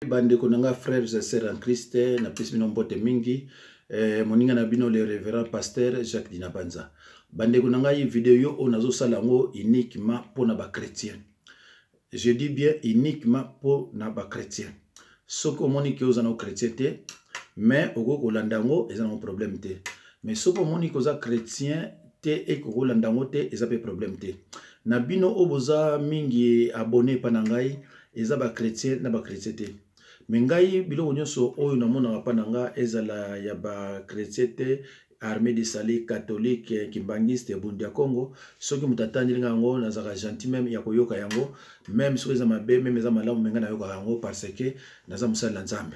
Bandeko na nga, frères et sœurs en Christ, napesi bino mbote mingi. Moninga na bino, le révérend pasteur Jacques Dinabanza. Bandeko na ngai, video oyo nazosala yango uniquement mpona bachrétien. Je dis bien uniquement mpona bachrétien. Soki omoni ke oza na chrétien te, mais okoki kolanda yango, eza nango problème te. Mais soki omoni ke oza chrétien te, ekoki kolanda yango te, eza mpe problème te. Na bino oyo boza mingi abonné epa na ngai, eza bachrétien na bachrétien te. Me ngai, biloko nyonso oyo namonaka mpa na nga, ezala ya bachrétien te, Armée du Salut, catholique, kimbangiste, Bundi ya Congo, soki moto atandeli nga yango, nazalaka gentil même ya koyoka yango, même soki eza mabe, même eza malamu, me ngai nayokaka yango parce que naza mosali na Nzambe.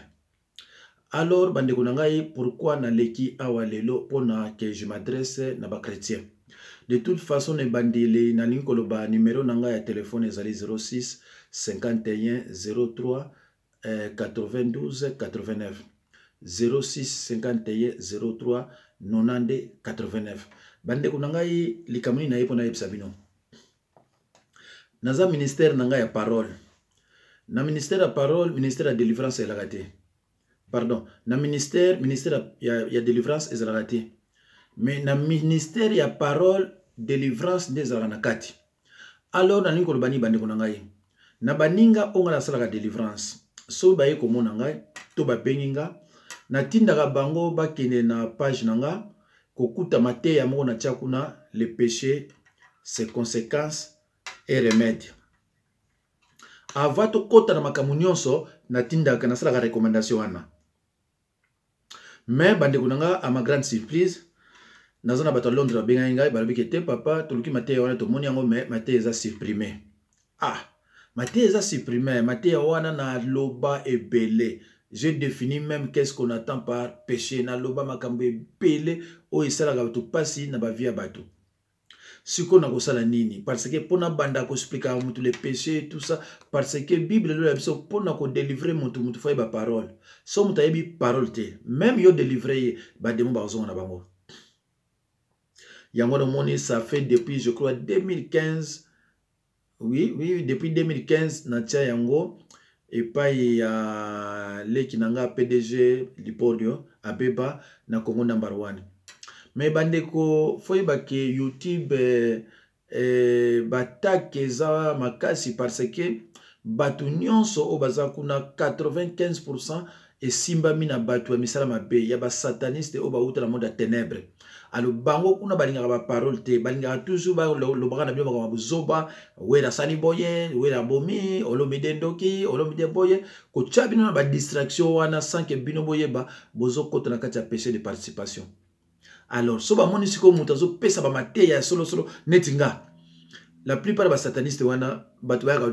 Alors bandeko na ngai, pourquoi naleki awa lelo? Mpona ke je m'adresse na bachrétien. De toute façon, na ebandeli nalingi koloba, numero na ngai ya telefone ezali 06 51 03 92 89, 06 51 03 92 89. Bandeko na ngai, likambo nini naye mpo nayebisa bino? Naza ministère na ngai ya parole. Na ministère ya parole, ministère ya délivrance ezalaka te. Pardon, na ministère ya délivrance ezalaka te, mais na ministère ya parole, délivrance nde ezalaka na kati. Alors nalingi koloba nini, bandeko na ngai? Na baninga oyo ngai nasalaka délivrance, soki baye komona ngai to babengi nga, natindaka bango bakende na page na nga kokuta mateya moko natia kuna, "Le péché, ses conséquences et remède". Avant tokɔta na makambo nyonso, natindaka, nasalaka recommandation wana. Mais bandeko na nga, à ma grande surprise, naza na bato ya Londres babengaki ngai, balobiki te: "Papa, toluki mateya wana, tomoni yango, mais mateya eza supprimé." Ah, mateya eza supprimé? Mateya wana naloba ebele. J'ai défini même qu'est-ce qu'on attend par péché. Naloba makambo ebele oyo esalaka bato mpasi na bavie ya bato. Sikoyo nakosala nini? Parce que mpona banda koexpliquer motu le péché, tout ça, parce que Bible elola biso mpona kodélivrer motu, motu faut ayeba parole. So moto ayebi parole te, même yo délivre ye, badémons bakozonga na bango. Yango namoni, ça fait depuis, je crois, 2015, oui, depuis 2015 natia yango epai ya leki na nga PDG Lipodio Abeba na Congo Number One. Me bandeko, faut yeba ke YouTube, batake eza makasi, parce que bato nyonso oyo baza kuna, 95 esimbami na bato ya misala mabe, ya basataniste oyo bauta na monde ya ténèbre. Alors bango kuna balingaka baparole te, balingaka toujours balobaka na bino makambo ya buzoba: "Wera asali boye, Wera abomi Olomide, ndoki Olomide boye", kotia bino na badistraction wana sans ke bino boyeba bozokota na kati ya péché de participation. Alors so bamoni sikoyo moto azopesa bamateya ya solosolo neti nga, la plupart ya basataniste wana, bato bayaka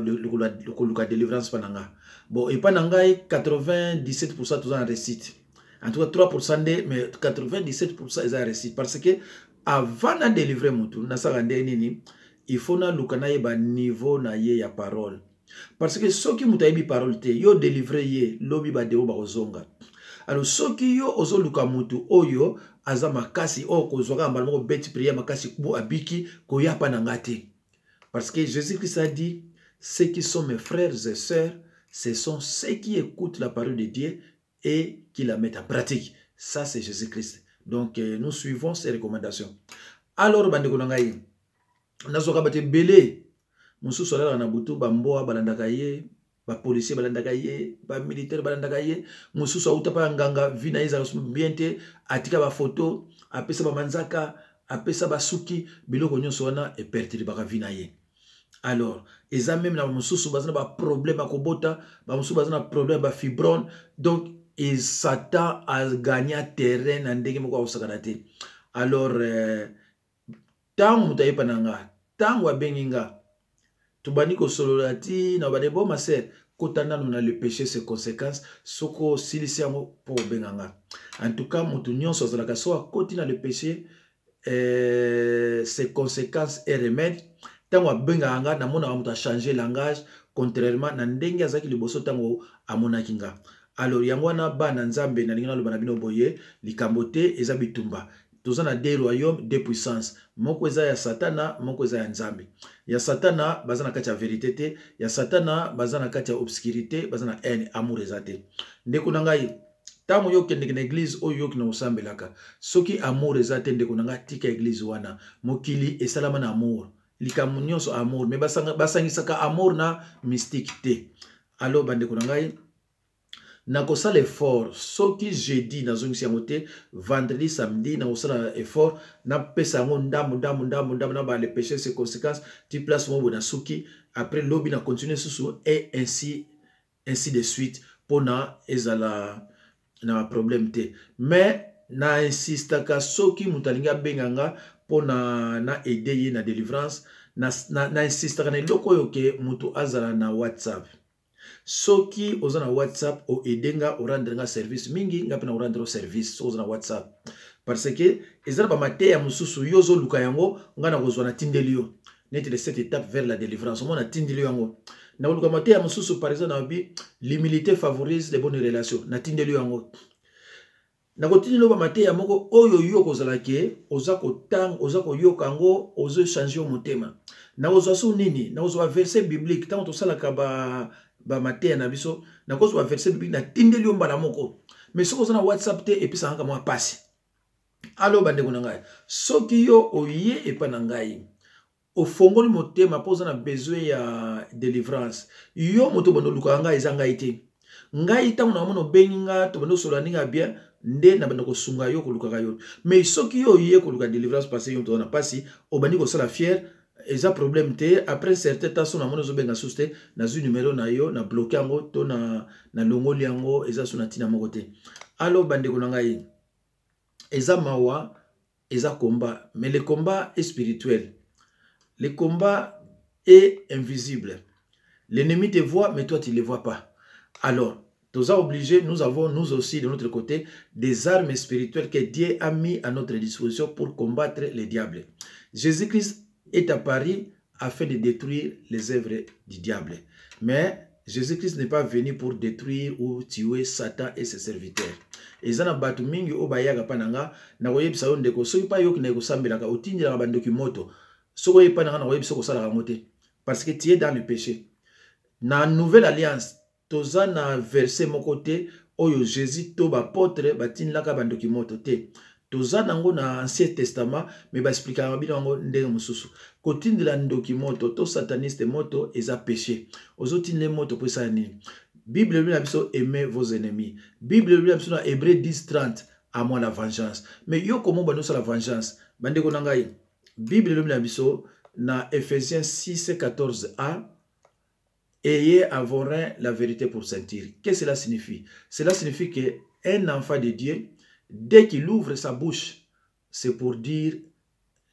koluka délivrance mpa na nga. Bon, epa na ngai 97 toza na réussite, en tout cas 3 nde, mais 97 eza ya réussite, parce que avant na délivrer motu, nasalaka nde nini? Il faut naluka nayeba niveau na ye ya parole, parce que soki moto ayebi parole te, yo délivre ye, lobi badémons bakozonga. Alors soki yo ozoluka motu oyo aza makasi, oyo kozwaka mbala moko beti prière makasi bo abiki, koya mpa na nga te, parce que Jésus-Christ a dit: "Ceux qui sont mes frères et sœurs, ce sont ceux qui écoutent la parole de Dieu et qui la mettent en pratique." Ça, c'est Jésus-Christ. Donc nous suivons ces recommandations. Alors bandeko na ngai, nazwaka bato ebele. Mosusu alalaka na butu, bamboa balandaka ye, bapolicier balandaka ye, bamilitaire balandaka ye. Mosusu auta mpa ya nganga, vie na ye ezalaka bien te, atika bafoto, apesa bamanzaka, apesa basuki, biloko nyonso wana eperturbaka vie na ye. Alors eza même na bamosusu baza na baproblème ya kobota, bamosusu baza na problème ya bafibrome. Donc Satan agagna terrain na ndenge moko akosakana te. Alors ntango moto ayepa na nga, ntango abengi nga, tobandi kosolola ti na bande: "Bo ma sœur, kota nanu na Le péché, ses conséquences." Soki osilisi yango, mpo obenga nga. En tout cas, moto nyonso azalaka so akoti na Le péché, ses conséquences et remède, ntango abengaka nga, namonaka moto achange langage, contrairement na ndenge azalaki liboso ntango amonaki nga. Alors yango wana, bana Nzambe, nalingi naloba na bino boye: likambo te, eza bitumba. Toza na deux royaumes, deux puissances. Moko eza ya Satana, moko eza ya Nzambe. Ya Satana baza na kati ya verite te, ya Satana baza na kati ya obscurite, baza na haine, amour eza te. Ndeko na ngai, ntango yo okendeke na eglise oyo yoki na kosambelaka, soki amour eza te, ndeko na ngai, tika eglise wana. Mokili esalama na amour, likambo nyonso amour, mais basangisaka amour na mystique te. Alors bandeko na ngai, nakosala effort soki jeudi nazongisi yango te, vendredi, samedi nakosala effort, napesa yango ndambu ndambu ndambu ndambu na ba le péché ses conséquences ti place moko boye nasuki. Après lobi na continue susu et ainsi de suite, mpona ezala na problème te. Mais na insistaka, soki moto alingi abenga nga mpona na aide ye na délivrance, na insistaka na eloko oyo ke moto azala na WhatsApp. Soki oza na WhatsApp, oaide nga, orendre nga service mingi, nga mpe na orendre service soki oza na WhatsApp, parce que eza na bamateya mosusu yo ozoluka yango, nga na kozwa, natindeli yo, neti les sept étapes vers la délivrance, omona, natindeli yo yango. Nakoluka mateya mosusu, par exemple nabi l'humilité favorise les bonnes relations, natindeli yo yango. Nakotindeli yo bamateya moko oyo yo kozala ke oza kotanga, oza koyoka yango, ozochanger yo motema. Nakozwa so nini? Nakozwa verset biblique. Ntango tosalaka bamateya na biso, nakozwa verset biblique, natindeli yo mbala moko. Mais soki oza na WhatsApp te, epesaka mwa pasi. Alors bandeko na ngai, soki yo oye epai na ngai, ofongoli motema mpo oza na besoin ya délivrance, yo moto obanda olukaka ngai, eza ngai te. Ngai ntango na bamona obengi nga, tobanda osolola ndenge ya bien, nde na banda kosunga yo kolukaka yo. Mais soki yo oye koluka délivrance parce yo moto oza na mpasi, obandi kosala fier, eza problème te. Après certain temps, so namoni ozobenga susu te, nazwi numero na yo, na bloquer yango to na nalongoli yango, eza so na ntina moko te. Alors bandeko na ngai, eza mawa, eza combat, mais le combat est spirituel, le combat est invisible. L'ennemi te voit, mais toi, tu ne le vois pas. Alors toza obligé, nous avons, nous aussi, de notre côté, des armes spirituelles que Dieu a mis à notre disposition pour combattre les diables. Jésus-Christ est apparu afin de détruire les œuvres du diable, mais Jésus-Christ n'est pas venu pour détruire ou tuer Satan et ses serviteurs. Eza na bato mingi oyo bayaka mpa na nga, nakoyebisa yo, ndeko, soki mpa yoki na ekosambelaka, otindelaka bandoki moto, soki oyepa na nga, nakoyebisa kosalaka yango te, parce que tu es dans le péché. Na nouvelle alliance, toza na verset moko te oyo Jésus to baapôtre batindelaka bandoki moto te. Toza nango na Ancien Testament, mais baexpliquaka bino yango ndenge mosusu. Kotindela ndoki moto to sataniste moto eza péché. Ozotindela moto mpo esala nini? Bible elobi na biso: "Aimez vos ennemis." Bible elobi na biso na Hébreu 10 30: "À moi la vengeance." Mais yo komo bandi osala vengeance? Bandeko na ngai, Bible elobi na biso na Éphésiens 6 14 a: "Ayez à vos reins la vérité pour ceinture." Qu'est-ce que cela signifie? Cela signifie que un enfant de Dieu, dès qu'il ouvre sa bouche, c'est pour dire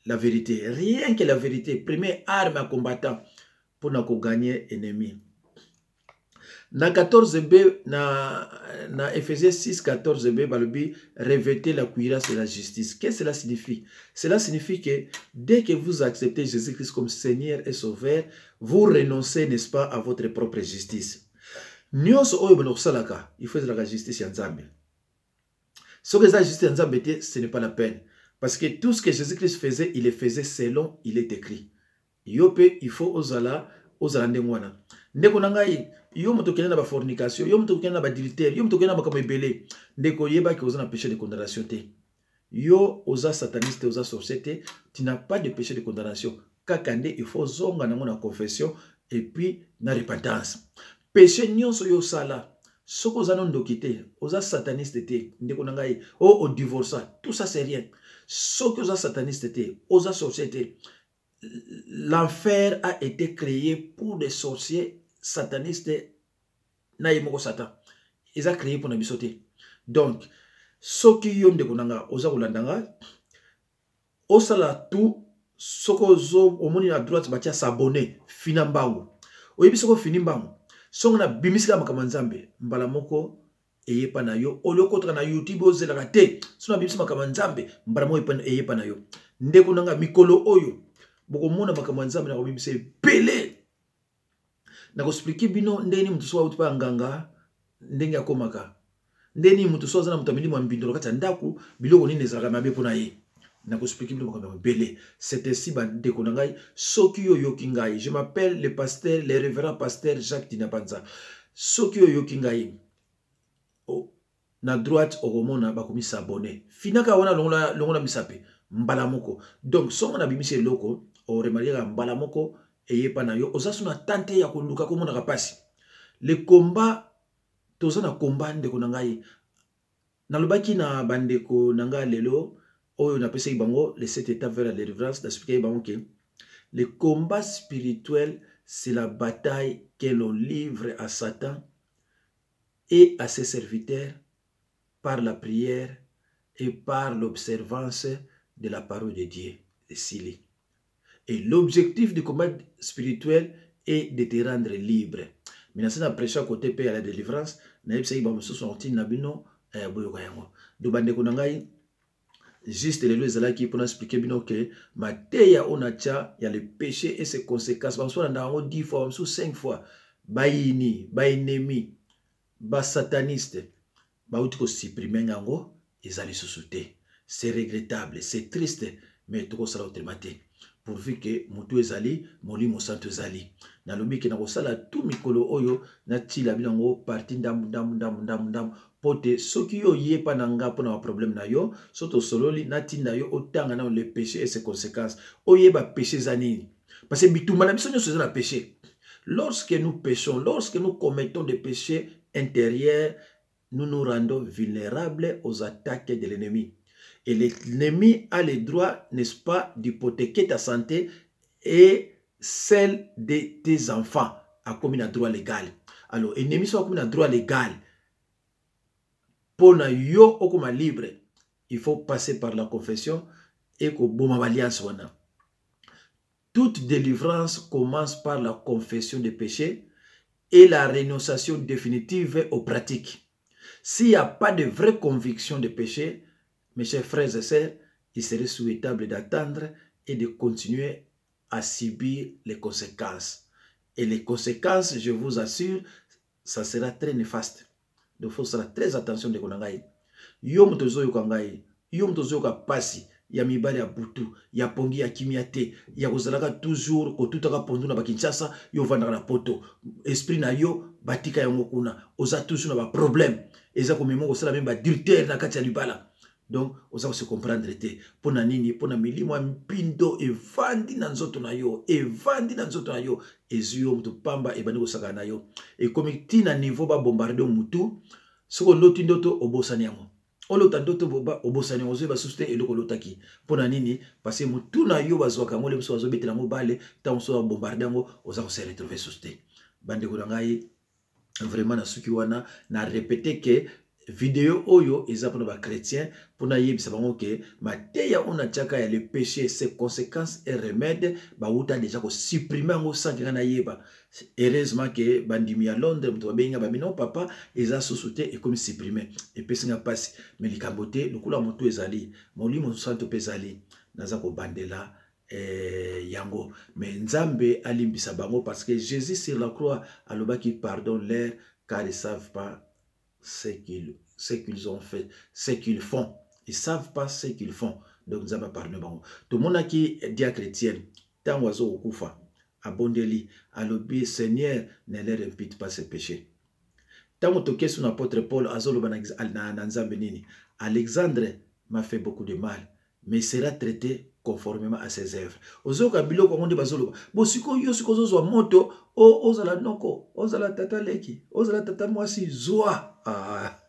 la vérité. Rien que la vérité. Première arme à combattant pour nous gagner ennemi. Na 14b, na Ephésiens 6 14b, balobi: "Revêtez la cuirasse de la justice." Qu'est-ce que cela signifie? Cela signifie que dès que vous acceptez Jésus-Christ comme Seigneur et Sauveur, vous renoncez, n'est-ce pas, à votre propre justice. Nyonso oyo bana kosalaka, il faut ezalaka justice ya Nzambe. Soki eza justice ya Nzambe te, ce n'est pas la peine, parce que tout ce que Jésus-Christ faisait, il le faisait selon il est écrit. Yo mpe, il faut ozala ndenge wana. Ndeko na ngai, yo moto okende na bafornication, yo moto okende na baadultère, yo moto okende na makambo ebele, ndeko, oyebaki oza na péché de condamnation te. Yo oza sataniste, oza sorcier te, tu n'as pas de péché de condamnation. Kaka nde il faut ozonga nango na confession et puis na repentance. Péché nyonso oyo osala, soki oza no ndoki te, oza sataniste te, ndeko na ngai, o odivorça, tout ça, c'est rien. Soki oza sataniste te, oza sorcier te. L'enfer a été créé pour des sorciers, satanistes na ye moko Satan. Eza créé mpona biso te. Donc soki yo, ndeko na nga, oza kolanda nga, osala tout. Soki ozo omoni na droite batia s'abonner, fina mbangu. Oyebi, soki ofini mbangu, songo na bimisika makambo ya Nzambe mbala moko eyepa na yo. Oli okotaka na YouTube, ozelaka te. So na bimisi makambo ya Nzambe, mbala moko eyepa na yo. Ndeko na nga, mikolo oyo bokomona makambo ya Nzambe na kobimisa ebele. Nakoexpliquer bino ndenge nini moto so auti mpa ya nganga, ndenge akomaka, ndenge nini moto so aza na moto ya milimo ya mbindo na kati ya ndako, biloko nini ezalaka mabe mpo na ye. Nakoexpliquer bino makambo ya mabele. C'est ainsi, bandeko na ngai, soki yo oyoki ngai, je m'appelle le pasteur, le révérend pasteur Jacques Dinabanza. Soki yo oyoki ngai, na droite okomona bakomi s'abonner, finaka wana, longola, longola misapi mbala moko. Donc songo nabimisi eloko, oremarquer mbala moko eyepa na yo. Oza so na tante ya koluka komonaka mpasi. Le combat, toza na combat, ndeko na ngai. Nalobaki na bandeko na ngai lelo oyo napesaki bango les sept étapes vers la délivrance, naexpliquaki bango ke le combat spirituel, c'est la bataille que l'on livre à Satan et à ses serviteurs par la prière et par l'observance de la parole de Dieu. Esili. Et l'objectif du combat spirituel est de te rendre libre. Mais nasi na prêche côté mpe ya la délivrance, nayebisaki bamosusu na kotinda bino boyoka yango. Do bandeko na ngai, juste lelo ezalaki mpona expliquer bino ke mateya oyo natya ya le péché et ses conséquences, bamosusu balandaka yango 10 fois, bamosusu 5 fois. Bayini, baennemi, basataniste bauti kosupprimer yango, eza lisusu te. C'est regrettable, c'est triste, mais tokosala autrement te, pourvu ke motu ezali, Molimo Santo ezali. Nalobi ke nakosala tu mikolo oyo, natila bino yango partie ndambu ndambu ndambu ndambu ndambu, mpo te soki yo oyepa na nga mpona baproblème na yo, so tosololi, natinda yo otanga nano le péché et ses conséquences, oyeba péché eza nini, parce que bitumba na biso nyonso eza na péché. Lorsque nous péchons, lorsque nous commettons des péchés intérieurs, nous nous rendons vulnérables aux attaques de l'ennemi. Et l'ennemi a le droit, n'est-ce pas, d'hypothéquer ta santé et celle de tes enfants. Akomi na droit légal. Alors, ennemi so akomi na droit légal, pona yo okoma libre, il faut passer par la confession et koboma alliance wana. Toute délivrance commence par la confession des péchés et la renonciation définitive aux pratiques. S'il n'y a pas de vraie conviction de péché, mes chers frères et sœurs, il serait souhaitable d'attendre et de continuer à subir les conséquences. Et les conséquences, je vous assure, ça sera très néfaste. Donc, il faut faire très attention de ngai. Yo moto ozoyoka ngai, yo moto ozoyoka pasi ya mibali ya butu, ya pongi ya kimia te, ya kozalaka toujours kotutaka pondu na bakinshasa, yo ovandaka na Poto, esprit na yo batika yango kuna, oza toujours na baproblème, eza komema kosala même baadultère na kati ya libala. Donc oza kose comprendre te mpo na nini, mpo na milimo ya mpindo evandi na nzoto na yo, evandi na nzoto na yo, ezwi yo moto pamba, ebandi kosakana na yo, ekomi ntina niveau babombarder mutu. Soki oloti ndoto, obosani yango, olota ndoto, obosani yango, ozoyeba susu te eloko olotaki. Mpo na nini? Parce motu na yo bazwaka yango, le mosusu bazobetela yango bale, ntango mosusu babombarder yango, oza kose retrouver susu te. Bandeko na ngai, vraiment na suki wana, na répéter ke video oyo eza mpona bachrétien, mpona yebisa bango ke mateya oyo natiaka ya le péché, ses conséquences et remède, bauta déjà kosupprimer yango sans ke ngai nayeba. Heureusement ke bandimi ya Londres moto babengi nga, babi: "Non papa, eza susu te, ekomi supprime." Epesi nga mpasi, mais likambo te, lokola motu ezali, Molimo Santo mpe ezali, naza kobandela yango. Mais Nzambe alimbisa bango, parce que Jésus sur la croix alobaki: "Pardonne leur car ils savent pas ce qu'ils ont fait, ce qu'ils font. Ils savent pas ce qu'ils font." Donc Nzambe apardonne bango. Tomonaki diacre Etienne, ntango azokokufa, abondeli, alobi: "Seigneur, ne leur impute pas ce péché." Ntango tokesi na apôtre Paul, azoloba na Nzambe nini? "Alexandre m'a fait beaucoup de mal, mais il sera traité conformément à ses œuvres." Ozoyoka biloko yango nde bazoloba bo. Sikoyo yo sikoyo ozozwa moto, ozala noko, ozala tata leki, ozala tata mwasi, zwa. Ah.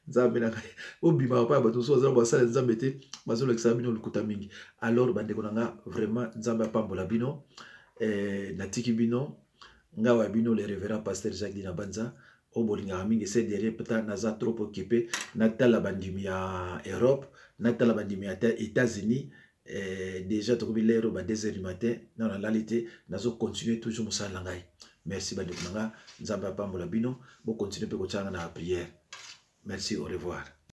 Nzambe na ngai, obimaka mpa ya bato mosusu bazala basala Nzambe te, bazolakisa bino lokuta mingi. Alors bandeko na nga, vraiment Nzambe apambola bino. Natiki bino ngawa ya bino, le révérend pasteur Jacques Dina Banza, oyo bolingaka mingi. Se derrière peta, naza trop occupé, natala bandimi ya Europe, natala bandimi ya États-Unis. Déjà tokomi lero ba 2 heures du matin, nano nalali te, nazocontinue toujours mosala na ngai. Merci bandeko na nga, Nzambe apambola bino, bocontinue mpe kotianga na prière. Merci, au revoir.